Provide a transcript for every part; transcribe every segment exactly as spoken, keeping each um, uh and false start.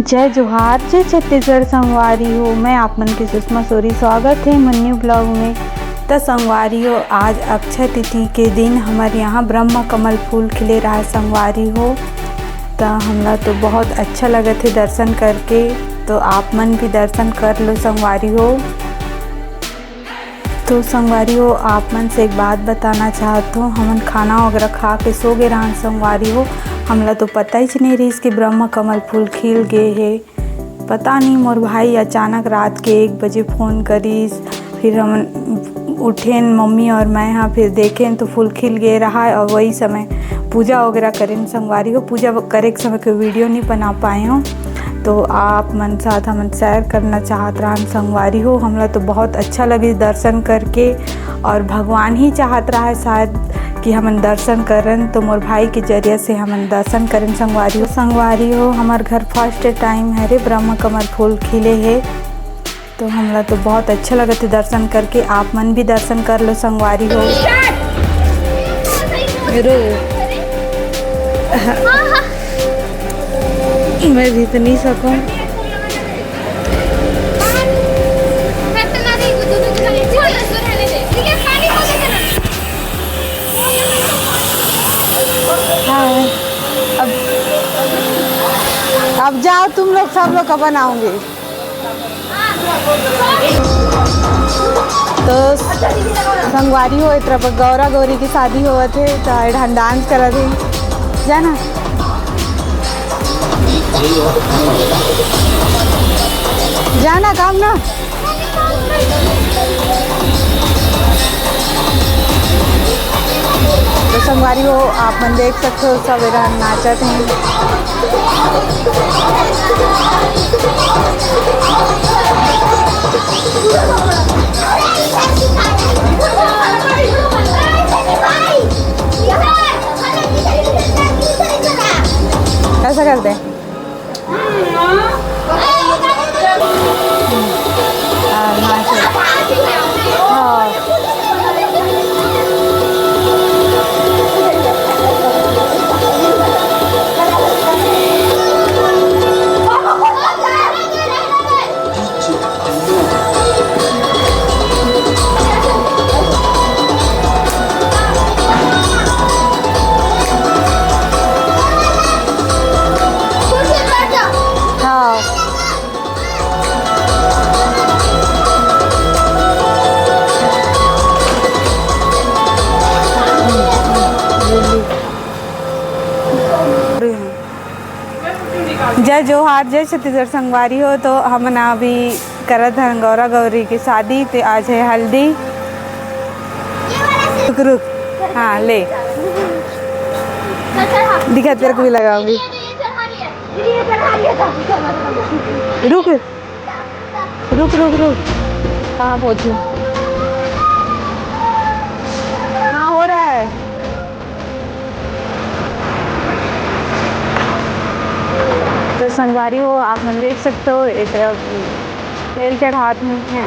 जय जोहार, जय छत्तीसगढ़ संगवारी हो। मैं आप मन के सुषमा सोरी, स्वागत है मन न्यू ब्लॉग में। त संगवारी हो, आज अक्षय तिथि के दिन हमर यहाँ ब्रह्म कमल फूल खिले रहा संगवारी हो। त हमला तो बहुत अच्छा लगत है दर्शन करके, तो आप मन भी दर्शन कर लो संगवारी हो। तो संगवारी हो, आप मन से एक बात बताना चाहत हूँ, हमन खाना वगैरह खा के सो गे रहन संगवारी हो। हमला तो पता ही नहीं रहिस कि ब्रह्म कमल फूल खिल गे हे। पता नहीं, मोर भाई अचानक रात के एक बजे फ़ोन करिस, फिर हमन उठेन मम्मी और मैं, हाँ, फिर देखेन तो फूल खिल गे रहा है और वही समय पूजा वगैरह करेन संगवारी हो। पूजा करे के समय के वीडियो नहीं बना पाए हूँ, तो आप मन साथ हमन शेयर करना चाहत रहन संगवारी हो। हमला तो बहुत अच्छा लगिस दर्शन करके, और भगवान ही चाहत रहा है शायद कि हमन दर्शन करन, तो मोर भाई के जरिया से हमन दर्शन करन संगवारी हो। संगवारी हो, हमर घर फर्स्ट टाइम है रे ब्रह्म कमल फूल खिले है, तो हमला तो बहुत अच्छा लगत है दर्शन करके। आप मन भी दर्शन कर लो संगवारी हो। रो। मैं भी तो नहीं सकूं। हाँ, अब, अब जाओ तुम लोग, सब लोग अपन आऊंगी। तो संगवारी हो, ए तरफ गौरा गौरी की शादी होवत हे, तो एडहन डांस करत हे। जाना, जाना काम ना। तो संगवारी हो, आप मन देख सकते हो, सब एरा नाचत हैं। ऐसा कर दे। जय जोहार, जय छत्तीसगढ़ संगवारी हो। तो हमन अभी करत हन गौरा गौरी की शादी, ते आज है हल्दी। रुक, रुक, हाँ, ले। दिखा, तेरे को भी लगाऊंगी। रुक, रुक, रुक, रुक। कहाँ पहुँची? हाँ, हो रहा है। तो संगवारी हो, आप मन देख सकते हो, एक तरफ तेल चढ़ात में है।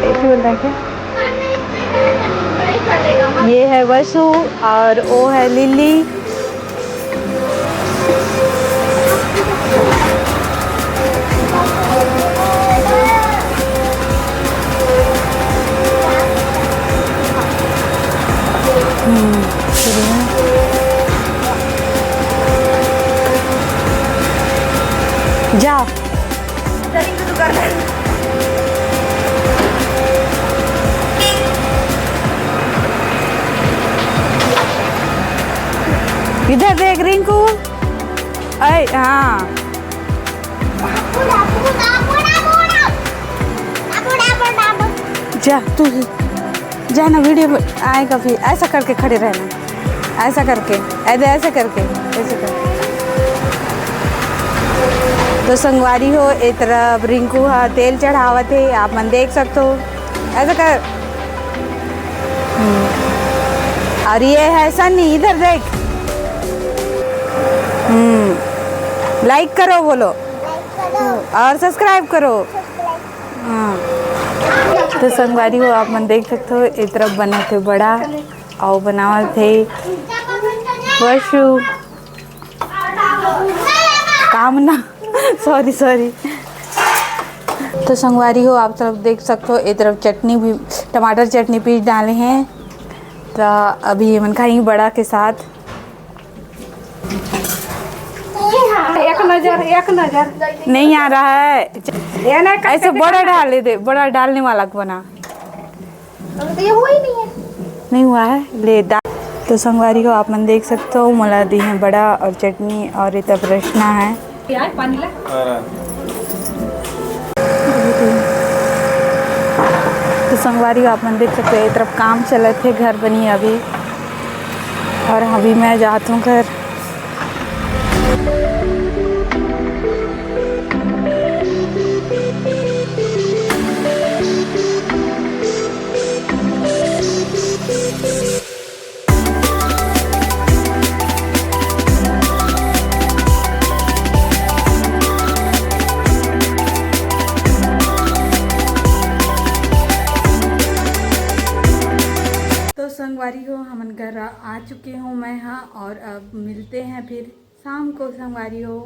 एक ही बोलता है क्या? ये है वसु और वो है लिली। हम्म, शुरू में। जा। इधर देख रिंकू। ऐ, हाँ। जा तू ही, जा ना, वीडियो में आएगा भी। ऐसा करके खड़े रहना, ऐसा करके, ऐसे, ऐसे करके, ऐसे करके। तो संगवारी हो, ए तरफ रिंकू हा तेल चढ़ावत हे, आप मन देख सकते हो। ऐसा कर। हम्म। और ये है सन्नी, इधर देख। हम्म। लाइक करो, बोलो। और सब्सक्राइब करो। हाँ। तो संगवारी हो, आप मन देख सकते हो, ए तरफ बनत हे बड़ा, अउ बनावत हे वसु। काम ना। Sorry, sorry. तो संगवारी हो, आप तरफ देख सकते हो, ये तरफ चटनी भी, टमाटर चटनी पीस डाले हैं। तो अभी ये मन खाएंगे बड़ा के साथ। एक नजर, एक नजर। नहीं आ रहा है। ये ना, ऐसे बड़ा डाल दे, बड़ा डालने वाला को बना। तो ये हुआ ही नहीं है। नहीं हुआ है, ले डाल। तो संगवारी हो, आप मन देख सकते हो, मोला दी है बड़ा और चटनी और ये तब रसना है। यार, पानी ला। तो संगवारी हो, आप मन देख सकते हो, ये तरफ काम चलत है, घर बनी अभी, और अभी मैं जात हूँ घर। तो संगवारी हो, हमन घर आ, आ चुके हूँ मैं, हाँ, और अब मिलते हैं फिर शाम को संगवारी हो।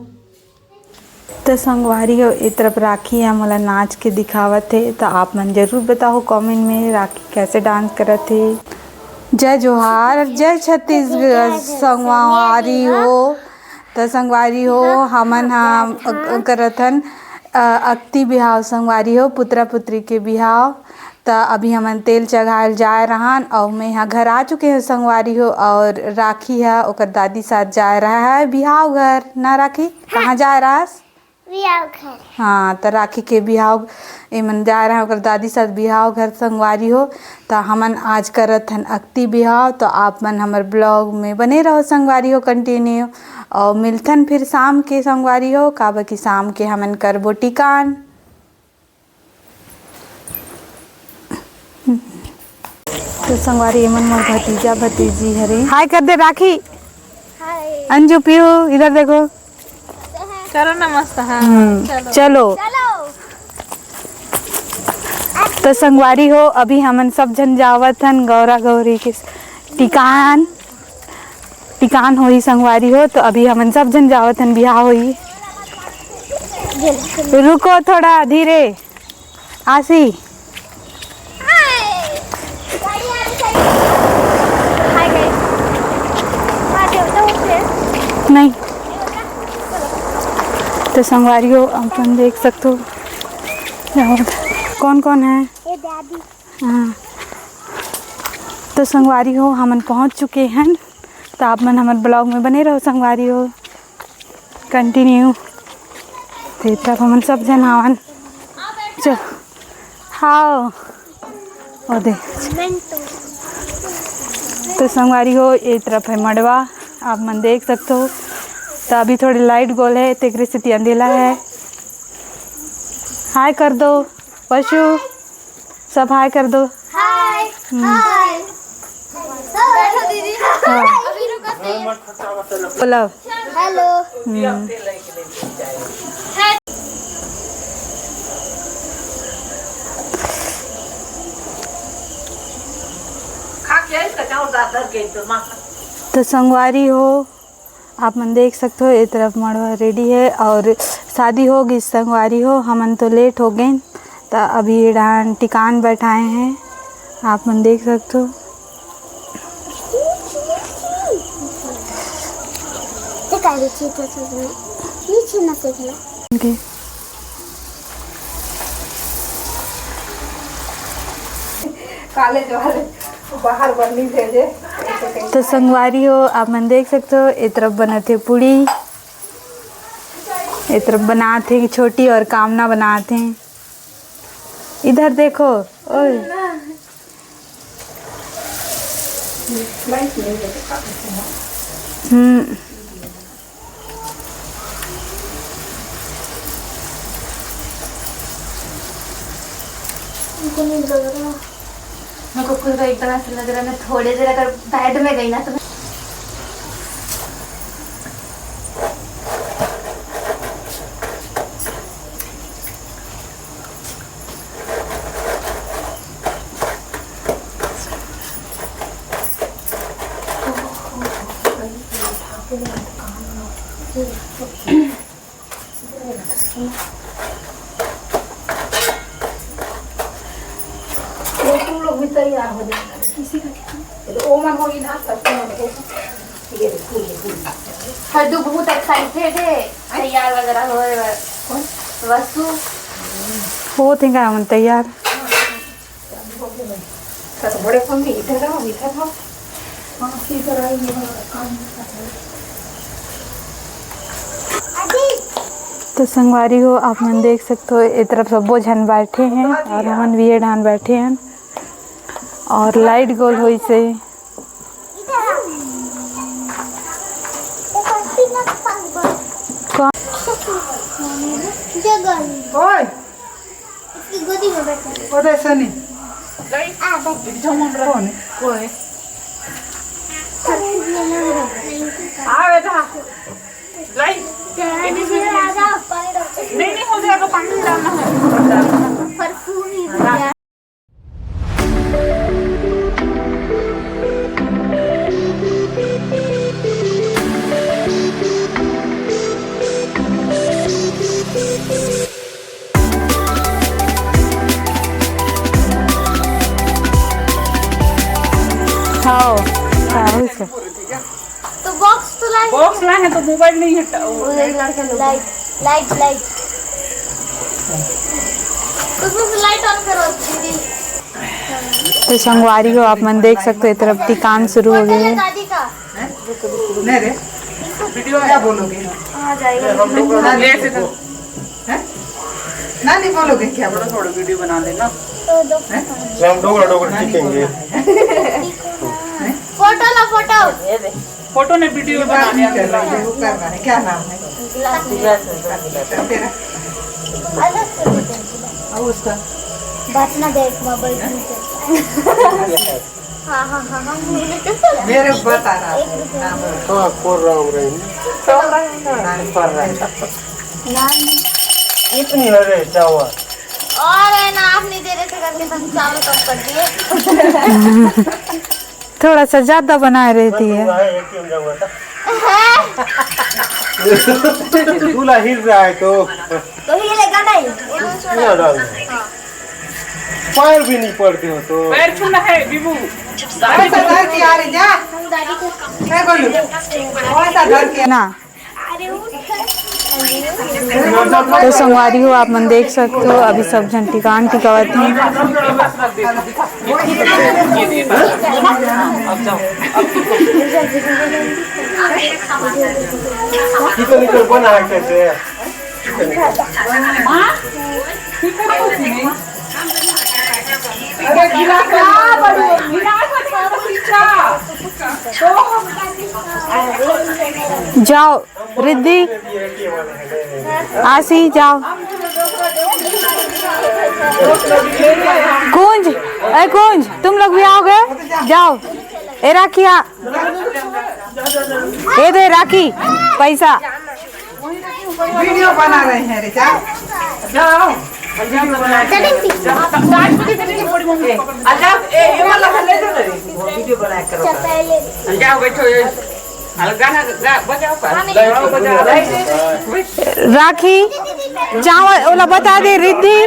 तो संगवारी हो, ए तरफ राखी ह मोला नाच के दिखावत हे, तो आप मन जरूर बताओ कमेंट में राखी कैसे डांस करत हे। जय जोहार, जय छत्तीसगढ़ संगवारी हो। तो संगवारी हो, हमन ह करत हन अ, अक्ति बिहाव संगवारी हो, पुतरा पुतरी के बिहाव। त अभी हमन तेल चघायल जाए रहन, अउ मैं ह घर आ चुके हंव संगवारी हो, और राखी ह ओकर दादी साथ जाए रहा है बिहाव घर। ना राखी, कहाँ जाए रहस? बिहाव घर। हाँ, त राखी के बिहाव, एमन जाए रहा ओकर दादी साथ बिहाव घर संगवारी हो। त हमन आज करत हन अक्ति बिहाव, त आप मन हमर ब्लॉग में बने रहो संगवारी हो, कंटिन्यू। और मिलथन फिर शाम के संगवारी हो, काबर कि शाम के हमन करबो टिकान। तो संगवारी, एमन मोर भतीजा भतीजी हरे। हाय कर दे राखी। हाय। अंजू पीहू, इधर देखो। करो ना मस्त, हाँ, हम्म, चलो। चलो। चलो। तो संगवारी हो, अभी हमन सब झन जावत हन गौरा गौरी के टिकान। टिकान होही संगवारी हो, तो अभी हमन सब झन जावत हन, बिहाव होही। रुको थोड़ा धीरे। आशी। नहीं। तो संगवारी हो, अपन देख सकते हो। कौन कौन है? ये दादी। हाँ। तो संगवारी हो, हमन पहुँच चुके हैं। तो आप मन हमर ब्लॉग में बने रहो संगवारी हो, कंटिन्यू। तो ए तरफ हमन सब झन आवन। चल, हाओ, ओ दे। तो संगवारी हो, ए तरफ है मड़वा, आप मन देख सकते हो। तो अभी थोड़ी लाइट गोल है, तेकरे सेती अंधेला है। हाय कर दो पशु। सब हाय कर दो। हाय। हम्म। हाय। बैठो दीदी। हाँ। अभी रुको, बोलो। हेलो। हम्म। खा के आई, कचाऊ दातर के तो माँ। तो संगवारी हो, आप मन देख सकते हो, ए तरफ मड़वा रेडी है और शादी हो गई संगवारी हो, हमन तो लेट हो गए। त अभी डान टिकान बैठाए हैं, आप मन देख सकते हो। कॉलेज वाले बाहर बनी भेजे। तो संगवारी हो, आप मन देख सकते हो, ए तरफ बनत हे पूड़ी, ए तरफ बनात हे छोटी और कामना बनात हे। इधर देखो, ओए। हम्म। उनको नहीं लग रहा। मेरे को खुद को एकदम ऐसा लग रहा है, मैं थोड़ी देर अगर बेड में गई ना तो मैं तैयार हो जाएगा। किसी का तो वो मन होगी ना, सबको मन होगी। ये देखो, ये देखो। हड्डू बहुत एक्साइटेड है, तैयार वगैरह होए बर। कौन? वसु। होत हे का मन तैयार? सब बड़े कम भी इधर आओ, इधर आओ। हाँ, इधर आओ, ये वाला काम कर लो। तो संगवारी हो, आप मन देख सकते हो, ए तरफ सब्बो झन बैठे हैं और हमन भी ये डान बैठे हैं। और लाइट गोल होइसे। ओए, इसकी गोदी में बैठा। ओ दे सनी। आ, बैठ। कौन है? कौन है? आ बेटा। लाई। नहीं, नहीं, हो जाएगा, पानी डालना है। परफ्यूम ही भैया। खाओ, खाओ इसे। तो बॉक्स तो लाए। बॉक्स लाए हैं तो मोबाइल नहीं हटा, वो वो लाइट, लाइट, लाइट। उसमें से लाइट ऑन करो दीदी। तो संगवारी हो, आप मन देख सकते हो, ए तरफ टिकान शुरू हो गए हैं। दादी का। नहीं रे, वीडियो क्या बोलोगे? आ जाएगा। हम लोग ना ऐसे तो हैं? ना नहीं बोलोगे क्या? थोड़ा थोड़ा वीडियो बना लेना। तो दो हैं? हम डोगरा डोगरा सीखेंगे। फोटो ला, फोटो। फोटो ने वीडियो बना लिया। कर रहा है, वो कर रहा है। क्या नाम है? तेरा? अलग से दे दो। और उसका? बात ना देख, मोबाइल में। हाँ, हाँ, हाँ, हाँ। मेरे को बता रहा था। हाँ, कर रहा हूँ रे। कर रहा है ना। हाँ, कर रहा है। इतनी हो रही चावल। और है ना, आप नहीं दे रहे थे करके हम चावल कम कर दिए। थोड़ा सा ज्यादा बनाए रहती है। दूल्हा हिल रहा है तो तो हिलेगा नहीं। पैर भी नहीं पड़ते हो तो। पैर छूना है, बीबू। कौन सा धर के आ रही जा? कौन सा धर के? ना। तो संगवारी हो, आप मन देख सकते हो, अभी सब झन टिकान टिकावत हैं। जाओ रिद्धि, आशी, जाओ। कुंज, ए कुंज, तुम लोग भी आओगे? जाओ। ए राखी, आ। ए दे राखी, पैसा। वीडियो बना रहे हैं रे, जाओ। जाओ। जाओ, ए, ये वाला ले लो रे। वीडियो बनाया करो। जाओ, बैठो, ये। राखी, चावल ओला बता दे, रिद्धि।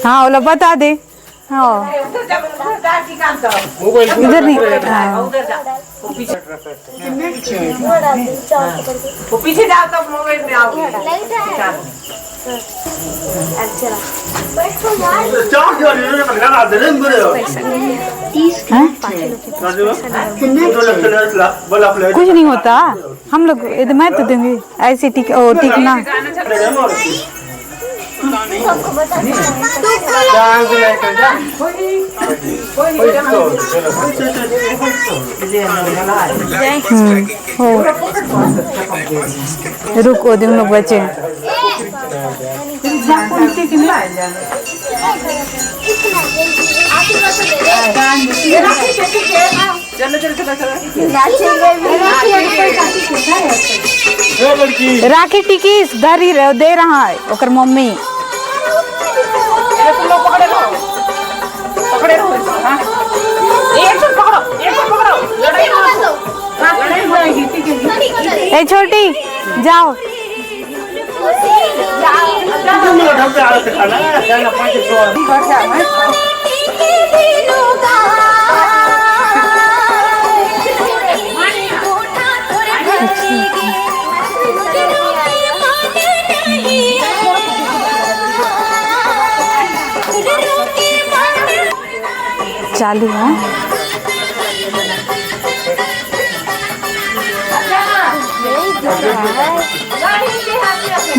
हाँ, ओला बता दे। हाँ। इधर नहीं। हाँ। वो पीछे जाओ, तब मोबाइल में आओगे। कुछ नहीं होता, हम लोग इधर, मैं तो दूंगी। ऐसी टिक, ओ, टिक ना। हम्म, हो। रुको, तुम लोग बचे। राखी टिकिस धरी रहे, दे रहा है ओकर मम्मी। ए छोटी, जाओ। चालू है।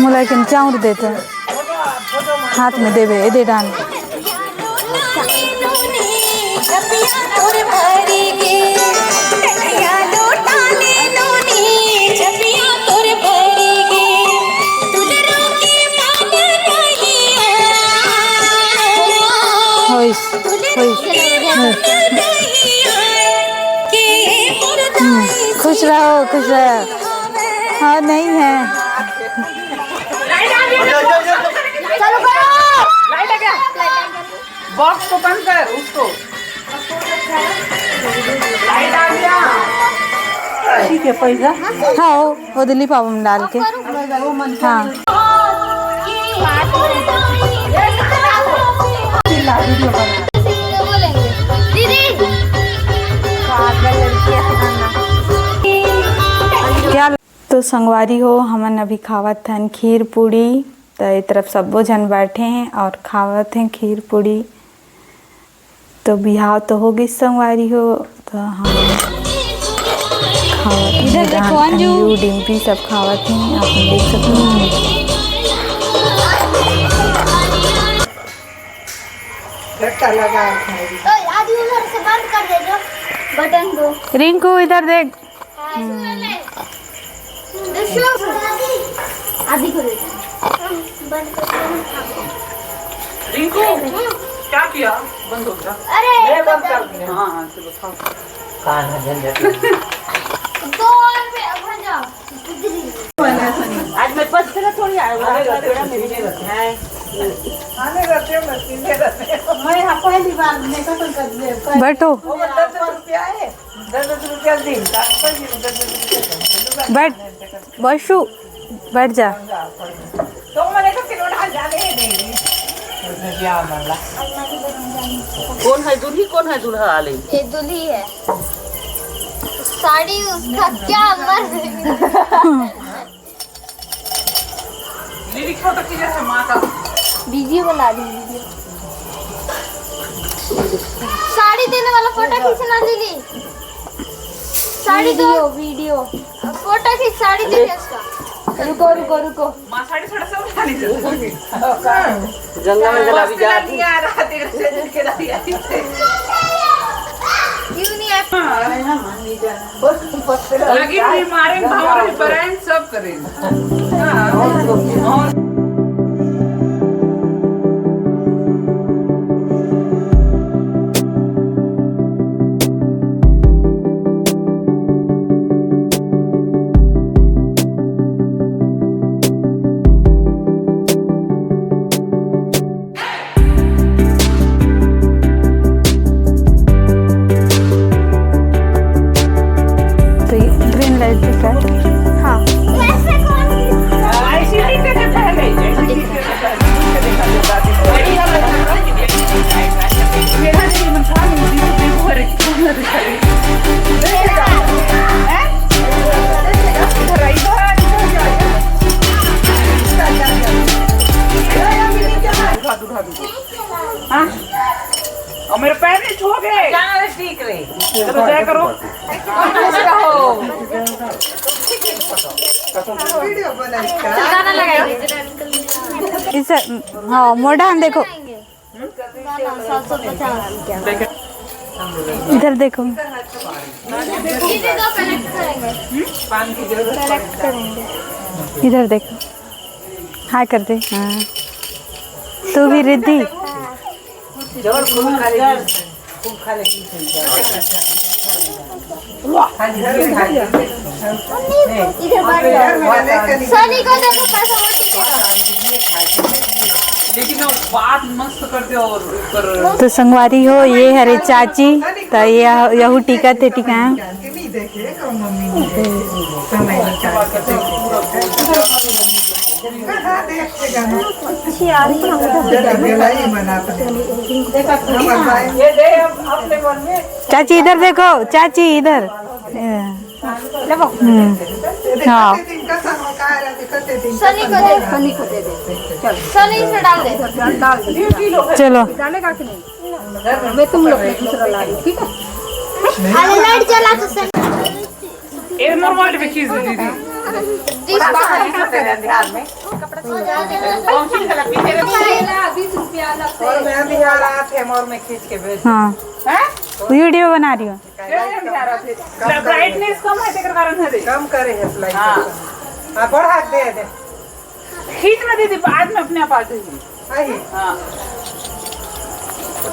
मोला एक चाउर देते, हाथ में देवे, ए दे डाल। होइस, होइस। हम्म, खुश रहो, खुश रहो। हाँ, नहीं है। चलो करो। लाइट आ गया। बॉक्स को बंद कर, उसको। लाइट आ गया। ठीक है, पैसा। हाँ, वो, वो दिल्ली पाव में डाल के। हाँ। दीदी। क्या तो संगवारी हो, हमन अभी खावत हन खीर पूड़ी। त ए तरफ सब्बो झन बैठे हैं और खावत हैं खीर पूड़ी। तो बिहाव तो हो गई संगवारी हो, तो हम खावत हैं, इधर देखो अंजू। अंजू, डिम्पी सब खावत हैं, आप मन देख सकते हो। घट्टा लगा है। तो आदि उधर से बंद कर दे दो, बटन को। रिंकू, इधर देख। हम्म। आदि को दे दो। बंद कर दो। रिंकू, क्या किया? बंद हो गया। अरे, मैं बंद कर दिया। हाँ, हाँ, चलो, खाओ। कहाँ है झंझट? दो और में, अब जाओ। आज मैं पस तरह थोड़ी आया हूँ, आज मेरा मेरे आने रहते हैं, मैं सीधे रहते हैं। मैं यहाँ पहली बार मेकअप कर दिए। बैठो। वो दस दस रुपया है, दस दस रुपया दिन, दस दस रुपया दिन। बैठ, वैशु, बैठ जा। तो मैंने कहा, "किलो ढाल जाने ही नहीं।" उसने क्या मामला? कौन है दूल्ही, कौन है दूल्हा आले? ये दूल्ही है। साड़ी उसका क्या मर लिरिक्स फोटो खींचा है माँ का। वीडियो बना ली, वीडियो। साड़ी देने वाला फोटो खींचना, लीली। साड़ी दो। Video, video. फोटो खींच, साड़ी देने उसका। रुको, रुको, रुको। माँ साड़ी थोड़ा सा उठा लीजिए। गंगा में जला भी जाती। आ रहा, तेरे से के लाई आई थे। क्यों नहीं आया? हाँ। लगी भी मारे, भाव रहे, परायण सब करें। हाँ। और तो ये ग्रीन लाइट दिख रहा है। हाँ। हाँ? और मेरे पैर नहीं छुओगे। जाना रे, ठीक रे। चलो, जय करो। खुश रहो। गाना लगाओ। इसे, हाँ, मोर ढान देखो। इधर देखो। इधर देखो। हाय कर दे। हाँ। तू भी रिद्धि। सनी को देखो कैसा। लेकिन वो बात मस्त कर दे और ऊपर। तो संगवारी हो, ये हरे चाची, तो ये यहू टीका थे टीका। चाची इधर देखो, चाची इधर। हम्म। हाँ। सनी को दे, सनी को दे दे। चलो। सनी से डाल दे। डाल दे। चलो। डालेगा कि नहीं? मैं तुम लोग को दूसरा ला रही हूँ, ठीक है? अरे लाइट जला तो सनी। ए, मोर मोबाइल पे खींच दे दीदी। और मैं भी आ रहा थे, मोर में खींच के भेज। हाँ। हैं? वीडियो बना रही हूँ। ब्राइटनेस कम है, तेकर कारण है रे। कम करे है लाइट। हाँ। हाँ, बढ़ा दे दे। खींच ना दीदी, बाद में अपने आप आ जाएगी। आई। हाँ।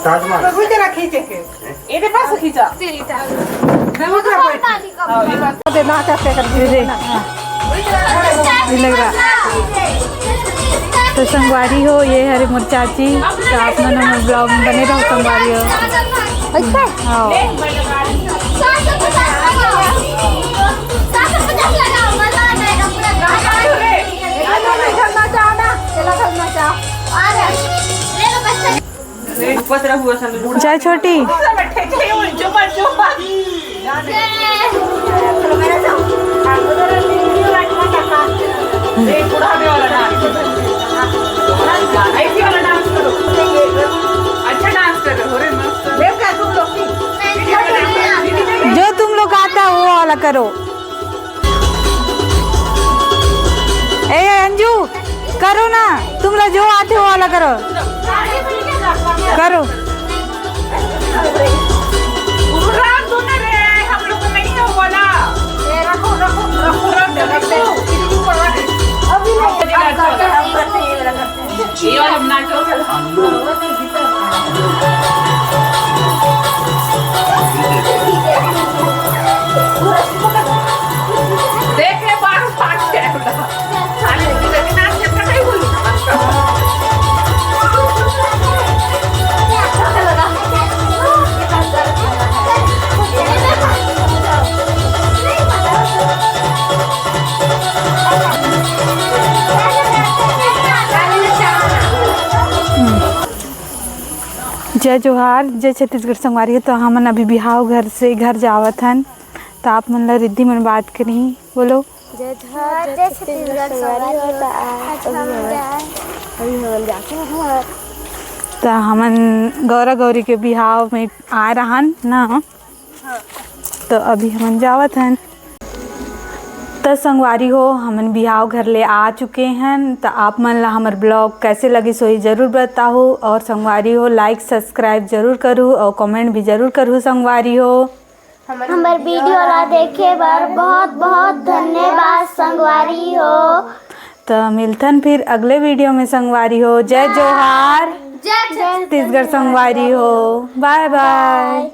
ताजमहल। तो रुक जरा खींचे के। ये दे पास खींचा। तेरी ताज। मैं उधर बैठ। हाँ, ये बात। दे ना, क्या, क्या कर दे। ये लग रहा। तो संगवारी हो, ये हरे मोर चाची, तो आप मन हमर ब्लॉग में बने रहो संगवारी हो। अच्छा। हाँ। जय छोटी। अच्छा डांस कर रहे हो रे, मस्त। जो तुम लोग आता है वो वाला करो। ए अंजू, करो ना, तुम लोग जो आते हो वाला करो। करो। उड़ा दो ना रे, हम लोग को नहीं है बोला। ए, रखो, रखो, रखो, रखो, रखो। अभी नहीं, अब करते हैं, हम करते हैं, ये वाला करते हैं। ये वाला बना के रखो। देख ले, बार फाट गया। जय जोहार, जय छत्तीसगढ़ संगवारी हो। तो हमन अभी बिहाव घर से घर जावत हन, तो आप मन ला रिद्धि मन बात करही। बोलो। जय जोहार, जय छत्तीसगढ़ संगवारी हो। तो आज अभी हमन, अभी हमन जाते हैं घर। तो हमन गौरा गौरी के बिहाव में आए रहन ना, तो अभी हमन जावत हन। त संगवारी हो, हमन बिहाव घर ले आ चुके हन। त आप मन ला हमर ब्लॉग कैसे लगिस, वही जरूर बताहू। और संगवारी हो, लाइक सब्सक्राइब जरूर करू और कमेंट भी जरूर करू संगवारी हो। हमर वीडियो ला देखे बर बहुत बहुत धन्यवाद संगवारी हो। त मिलथन फिर अगले वीडियो में संगवारी हो। जय जोहार, जय छत्तीसगढ़ संगवारी हो। बाय बाय।